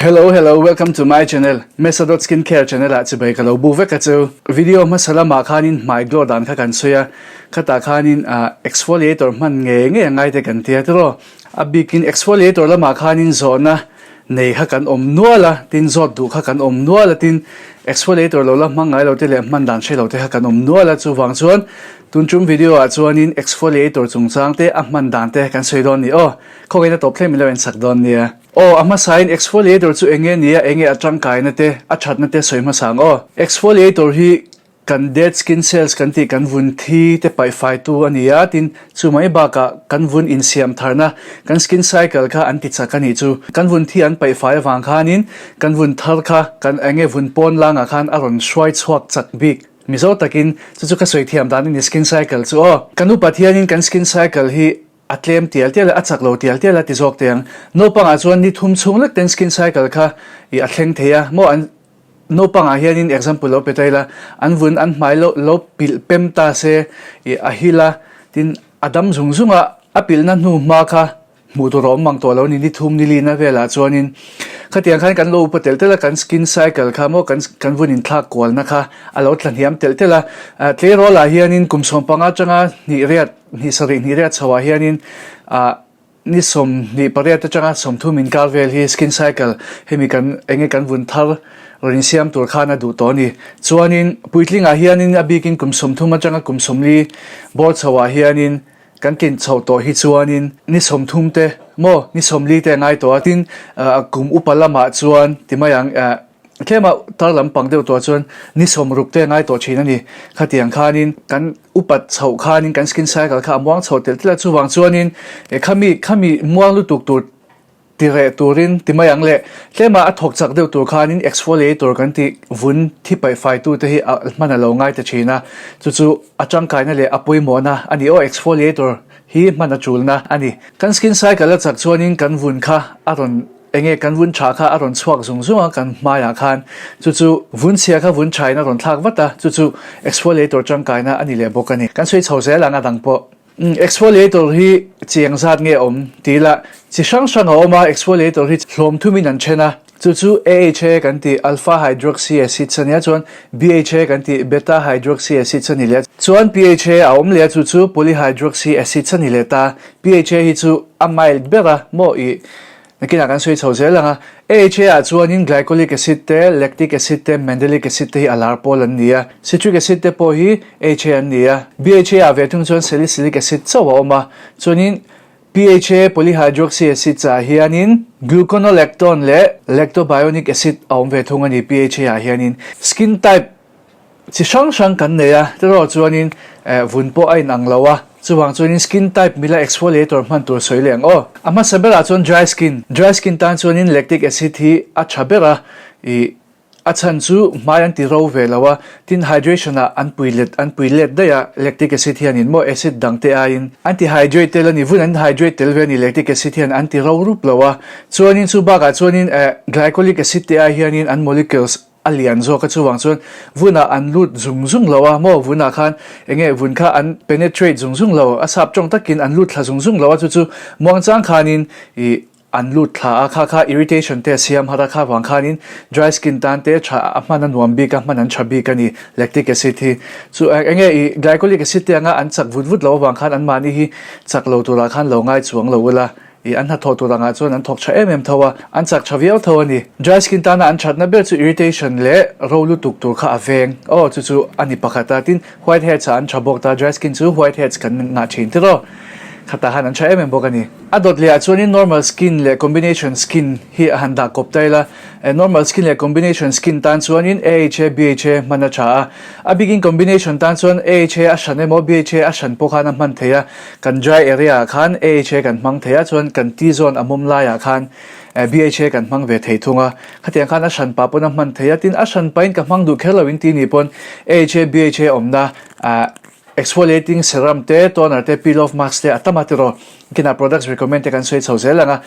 Hello hello welcome to my channel Mesa dot skin care channel ah chibai ka lo bu vek a chu. Video hmasa lamah khanin hmai glow dan kha kan sawi a, khatah khanin exfoliator hman ngei ngei a ngai te kan tia tiraw. A bikin exfoliator lamah khanin zawhna nei kha kan awm nual a, tin zawt duh kha kan awm nual a, tin exfoliator lo la hmang ngai lo te leh hman dan hre lo te kha kan awm nual a, chuvang chuan tun tum video ah chuanin exfoliator chungchang te a hman dan te kan sawi dawn ni aw, khawngaihin a tawp thleng min lo en sak dawn nia. Aw, a hmasain exfoliator chu eng nge nia, eng nge a tangkaina te, a thatna te sawi hmasa ang aw. Exfoliator hi Kan dead skin cells kan tih kan vun thi te paih faitu a ni a, tin chu mai bakah kan vun insiam tharna kan skin cycle kha an ti chak a nih chu. Kan vun thi an paih fai avang khanin kan vun thar kha kan eng nge vun pawn langah khan a rawn hruai chhuak chak bik. Mizo takin chu chu ka sawi thiam dan a ni skin cycle chu aw. Kan upat hianin kan skin cycle hi a tlem tial tial a, a chak lo tial tial a ti zawk teh ang. Naupangah chuan ni thum chhung lek ten skin cycle kha i a thleng thei a, maw an Naupangah hianin example lo pe ta ila, an vun an hmai lo lo pilh pem ta se i a hil a, tin a dam zung zung a, a pilhna hnu hma kha hmuh tur a awm mang tawh lo ni, ni thum ni lina velah chuanin khatiang khan kan lo upa telh telh a, kan skin cycle kha maw kan kan vun inthlak kualna kha a lo tla hniam telh telh a, tleirawlah hianin kum sawmpanga atanga hnih riat hnih sarih hnih riat chhoah hianin ah Ni 28 atanga 30 inkar vel hi skin cycle hemi kan enge kan vun thar rawn insiam tur khan a duh tawh a ni. Chuanin puitlingah hianin a bikin kum 30 atanga kum 40 bawr chhoah hianin kan tlin chhoh tawh hi chuanin ni 30 te maw ni 40 te a ngai tawh a, tin kum upa lamah chuan ti mai ang. Tlema tar lampang deuh tuah chuan ni 60 te a ngai tawh thin a ni. Khatiang khanin kan upat chhoh khanin kan skin cycle kha a muang chho telh telh a, chuvang chuanin khami khami muang lutuk tur ti reh turin ti mai ang le. Tlema a thawk chak deuh tur khanin exfoliator kan tih vun thi paih faitu te hi a hman a lo ngai ta thin a, chu chu a tangkaina leh a pawimawhna a ni aw exfoliator hi hman a tulna a ni. Kan skin cycle a chak chuanin kan vun kha a rawn Enge kan vun tha kha a rawn chhuak zung zung a kan hmaiah khan chu chu vun chhia kha vun thain a rawn thlak vat a, chu chu exfoliator tangkaina a ni leh bawk a ni. Kan sawi chho zel ang a dang pawh. Umm exfoliator hi chi eng zat nge awm ti ila chi hrang hrang a awm a, exfoliator hi hlawm thumin an then a, chu chu AHA kan tih alpha hydroxy acids a nia chuan BHA kan tih beta hydroxy acids a ni leh a, chuan PHA a awm leh a chu chu polyhydroxy acids a ni leh ta. PHA hi chu a mild ber a maw ih Nakinah kan sawi chho zel ang a, AHA ah chuanin glycolic acid te, lactic acid te, mandelic acid te hi a lar pawl an ni a, citric acid te pawh hi AHA an ni a. BHA ah ve thung chuan salicylic acid chauh a awm a, chuanin PHA, polyhydroxy acids, ah hianin gluconolactone leh lactobionic acid a awm ve thung a ni PHA ah hianin. Skin type Chi hrang hrang kan nei a, tiraw chuanin vun pawh a inang lo a, chuvang chuanin skin type mila exfoliator hman tur sawi leh ang aw. A hmasa berah chuan dry skin, dry skin tan chuanin lactic acid hi a tha ber a, ih a chhan chu hmai an ti ro ve lo a, tin hydration ah an pui let an pui let daih a, lactic acid hianin maw acid dang te aiin an ti hydrate tel a ni, vun an hydrate tel ve a ni lactic acid hian an ti ro rup lo a, chuanin chu bakah chuanin glycolic acid te ai hianin an molecules A lian zawk a chuvang chuan vunah an lut zung zung lo a maw vunah khan enge vun kha an penetrate zung zung lo a sap tawng takin an lut thla zung zung lo a chu chu muangchang khanin ih an lut thla a kha kha irritation te a siam har a kha vang khanin dry skin tan te tha a hman a nuam bik a hman an tha bik a ni lactic acid hi chu enge ih glycolic acid te anga an chak vut vut lo avang khan anmahni hi chak lo turah khan lo ngai chuang lo ula. I an hnathawh tur angah chuan an thawk tha em em tho a, an chak tha viau tho a ni. Dry skin tana an thatna ber chu irritation leh ro lutuk tur kha a veng. Aw, chu chu a ni pakhat a, tin white heads ah an tha bawk ta, dry skin chu white heads kan ngah thin tiraw. Khatah han an tha em em bawk a ni. A dawt leh ah chuanin normal skin leh combination skin hi a han dah kawp ta ila, normal skin leh combination skin tan chuanin AHA, BHA hman a tha a, a bikin combination tan chuan AHA a hran emaw BHA a hran pawh khan a hman thei a, Kan dry area ah khan AHA kan hmang thei a, chuan kan T-zone a mawm laiah khan BHA kan hmang ve thei thung a. Khatiang khan a hran pah pawn a hman thei a, tin a hran pahin ka hmang duh kher lo in ti ni pawn AHA, BHA awmna exfoliating serum te, toner te, peel off mask te a tam a tiraw. Kinah products recommend te kan sawi chho zel ang a,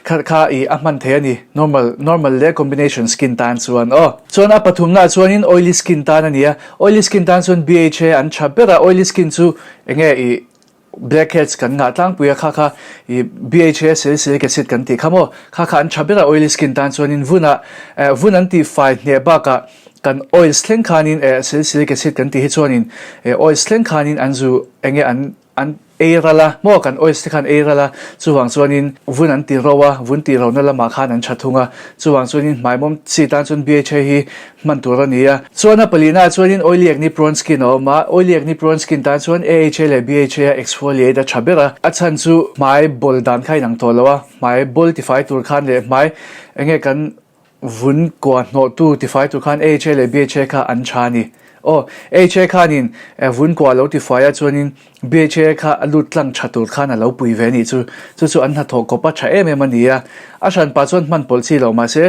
kha kha ih a hman thei a ni, normal normal leh combination skin tan chuan aw. Chuan a pathumnaah chuanin oily skin tan a ni a, oily skin tan chuan BHA an tha ber a, oily skin chu enge ih. Blackheads kan ngah tlangpui a kha kha i BHA salicylic acid kan tih kha maw kha kha an tha ber a oily skin tan chuanin vunah eh vun an tih fai hneh bakah kan oils thleng khanin eh salicylic acid kan tih hi chuanin eh oils thleng khanin an zu enge an an ei ral a maw kan oils te khan ei ral a chuvang chuanin vun an ti ro a vun tih ro na lamah khan an tha thung a chuvang chuanin hmaimawm chi tan chuan BHA hi hman tur a ni a. Chuan a palihnaah chuanin oily acne prone skin a awm a, oily acne prone skin tan chuan AHA leh BHA a exfoliate a tha ber a, a chhan chu hmai bawl dan kha inang tawh lo a, hmai bawl tifai tur khan leh hmai enge kan vun kua hnawhtu tifai tur khan AHA leh BHA kha an tha a ni. Aw, AHA khanin vun kua lo tifai a chuanin BHA kha a lut tlang tha tur khan a lo pui ve a nih chu, chu chu an hnathawh kawp a tha em em a ni a, a hranpa chuan hman pawlh chi lo mahse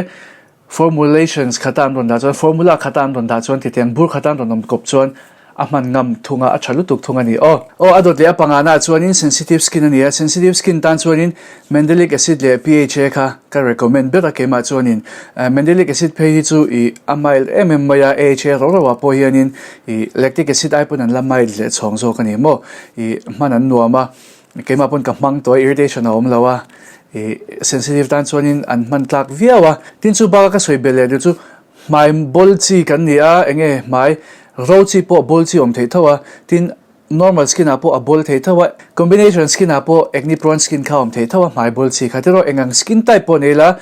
Formulations khata an rawn dah chuan, formula khata an rawn dah chuan, titiang bur khata an rawn awm kawp chuan a hman ngam thung a, a tha lutuk thung a ni. Aw. Aw, a dawt leh a pangana ah chuanin sensitive skin a ni a, sensitive skin tan chuanin mandelic acid leh PHA kha ka recommend ber a keimah chuanin. Mandelic acid phei hi chu ih a mild em em mai a, AHA ro ro ah pawh hianin ih lactic acid ai pawn an la mild leh chhawng zawk a ni maw? Ih hman an nuam a. Keimah pawn ka hmang tawh a, irritation a awm lo a, ih sensitive tan chuanin an hman tlak viau a. Tin chu baka ka sawi belh leh duh chu hmai bawl chi kan ni a, enge hmai ro chi pawh bawl chi awm theih tho a, tin normal skin ah pawh a bawl thei tho a, combination skin ah pawh acne prone skin kha awm thei tho a hmai bawl chi kha tiraw eng ang skin type pawh nei la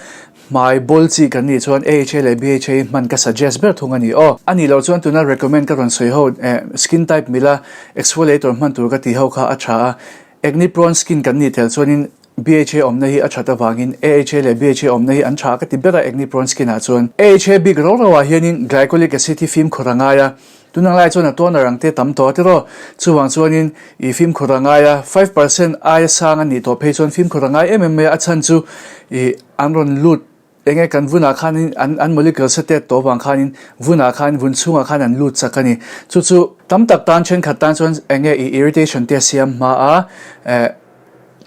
hmai bawl chi kan nih chuan AHA leh BHA hi hman ka suggest ber thung a ni aw. A nih loh chuan tuna recommend ka rawn sawi ho eh skin type mila exfoliator hman tur ka tih ho kha a tha a, acne prone skin kan nih tel chuanin BHA awmna hi a that avangin AHA leh BHA awmna hi an tha ka ti ber a acne prone skin ah chuan. AHA bik ro ro ah hianin glycolic acid hi fimkhur a ngai a, tunang lai chuan a toner ang te tam tawh a tiraw, chuvang chuanin i fimkhur a ngai a, 5% aia sang a nih tawh phei chuan fimkhur a ngai em em mai a, a chhan chu i An rawn lut enge kan vunah khanin an an molecules a tet tawh vang khanin vunah khan vun chhungah khan an lut chak a ni. Chu chu tam tak tan thenkhat tan chuan enge i irritation te a siam hma a eh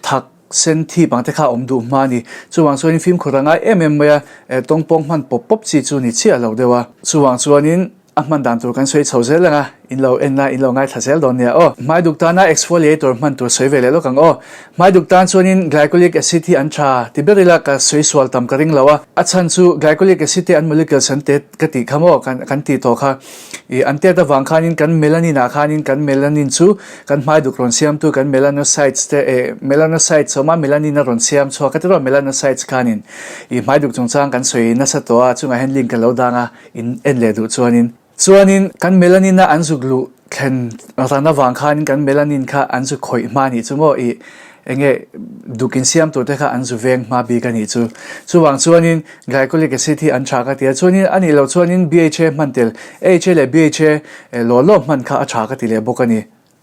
thak sen thip ang te kha a awm duh hma a ni. Chuvang chuanin fimkhur a ngai em em mai a eh tawngpawng hman pawp pawp chi chu ni chiah lo deuh a. Chuvang chuanin A hman dan tur kan sawi chho zel ang a, in lo en la, in lo ngaithla zel dawn nia aw. Hmai duk tana exfoliator hman tur sawi ve leh lawk ang aw. Hmai duk tan chuanin glycolic acid hi an tha ti ber ila ka sawi sual tam ka ring lo a. A chhan chu glycolic acid te an molecules an tet ka tih kha maw kan kan tih tawh kha. Ih an tet avang khanin kan melanin ah khanin kan melanin chu kan hmai duk rawn siamtu kan melanocytes te eh melanocytes awm a melanin a rawn siam chhuak a tiraw melanocytes khanin ih hmai duk chungchang kan sawi nasa tawh a chungah hian link ka lo dang a. In en leh duh chuanin. Chuanin kan melanin a an zuk luh thlen ran avang khanin kan melanin kha an zu khawih hma anih chu maw ih enge duk insiam tur te kha an zu veng hma bik anih chu. Chuvang chuanin glycolic acid hi an tha ka ti a, chuanin anih loh chuanin BHA hman tel AHA leh BHA law law hman kha a tha ka ti leh bawk a ni.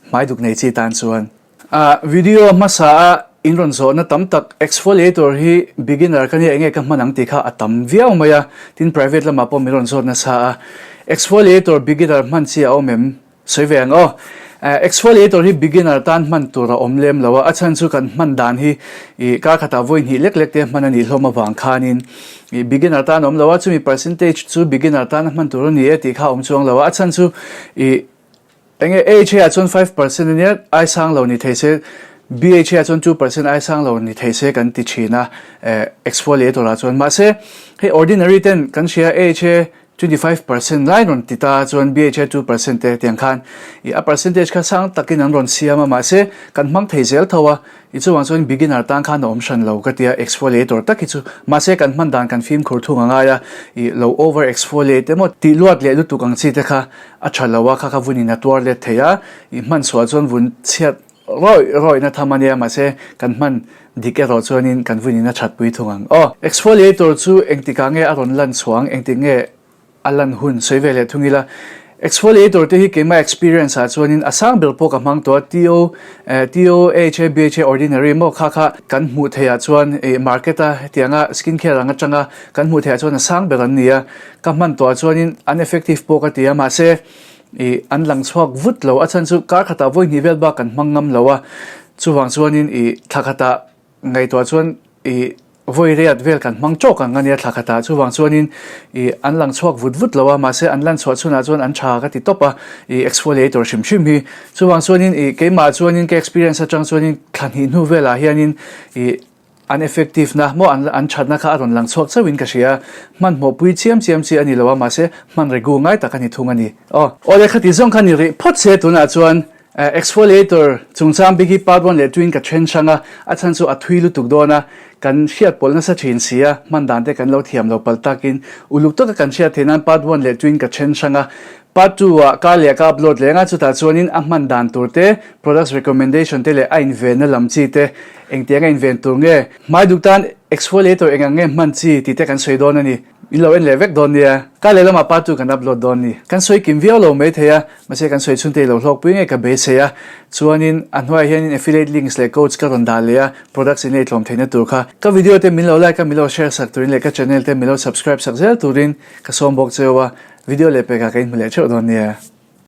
Hmai duk nei chi tan chuan. A video hmasa a in rawn zawhna tam tak exfoliator hi beginner ka nia enge ka hman ang tih kha a tam viau mai a, tin private lamah pawh min rawn zawt nasa a. Exfoliator beginner hman chi a awm em? Sawi ve ang aw. Exfoliator hi beginner tan hman tur a awm lem lo a, a chhan chu kan hman dan hi ih kar khatah vawi hnih lek lek te hman a nih hlawm avang khanin ih beginner tan a awm lo a, chumi percentage chu beginner tan a hman tur a ni e tih kha a awm chuang lo a, a chhan chu ih Enge AHA ah chuan 5% a nia, ai sang lo ni thei se, BHA ah chuan 2% ai sang lo ni thei se kan ti thin a, exfoliator ah chuan. Mahse, hei ordinary ten kan hria AHA 25% lai rawn ti ta chuan BHA 2% te tiang khan i a percentage kha sang takin an rawn siam a, mahse kan hmang thei zel tho a, i chuvang chuan beginner tan khan a awm hran lo ka tia exfoliator tak hi chu. Mahse kan hman dan kan fimkhur thung a ngai a, i lo over exfoliate emaw tih luat leh lutuk ang chi te kha A tha lo a, kha kha vun in a tuar let thei a, i hman chhuah chuan vun chhiat rawih rawih na tham a nia, mahse kan hman dik erawh chuanin kan vun in a that pui thung ang. Aw, exfoliator chu engtikah nge a rawn lan chhuang, engtik nge a lan hun sawi ve leh thung ila. Exfoliator te hi keimah experience ah chuanin a sang ber pawh ka hmang tawh a, TO, TOHA, BHA ordinary maw kha kha kan hmuh theih ah chuan ih market a hetianga skin care ang atanga kan hmuh theih ah chuan a sang ber an ni a. Ka hman tawh ah chuanin an effective pawh ka ti a, mahse ih an lang chhuak vut lo. A chhan chu kar khatah vawi hnih vel bak kan hmang ngam lo a, chuvang chuanin ih thla khatah ngaihtuah chuan ih Vawi riat vel kan hmang tawk ang a nia thla khatah chuvang chuanin ih an lang chhuak vut vut lo a mahse an lan chhuah chhunah chuan an tha ka ti tawp a ih exfoliator hrim hrim hi chuvang chuanin ih keimah chuanin ka experience atang chuanin thla hnih hnu velah hianin ih an effective na maw an an thatna kha a rawn lang chhuak chauhin ka hria hmanhmawh pui chiam chiam chi a ni lo a mahse hman regu ngai tak a ni thung a ni aw. Awle khati zawng kha ni rih phawt se tunah chuan Exfoliator chungchang bik hi part one leh two in ka then hrang a, a chhan chu a thui lutuk dawn a, kan hriat pawlh nasa thin si a, hman dan te kan lo thiam lo palh takin uluk taka kan hriat theih nan part one leh two in ka then hrang a, part two ah kar leh ka upload leng a, chutah chuanin a hman dan tur te, products recommendation te leh a invenna lam chi te, engtiang a inven tur nge, hmai duk tan exfoliator eng ang nge hman chi tih te kan sawi dawn a ni. In lo en leh vek dawn nia. Ka lehlamah part 2 kan upload dawn ni. Kan sawi kim viau lo maithei a, mahse kan sawi chhun te i lo hlawkpui ngei ka beisei a. Chuanin a hnuaiah hianin affiliate links leh codes ka rawn dah leh a, products in ei tlawm theihna tur kha. Ka video te min lo like a, min lo share sak turin leh ka channel te min lo subscribe sak zel turin ka sawm bawk cheu a. Video leh pekah ka inhmu leh theuh dawn nia.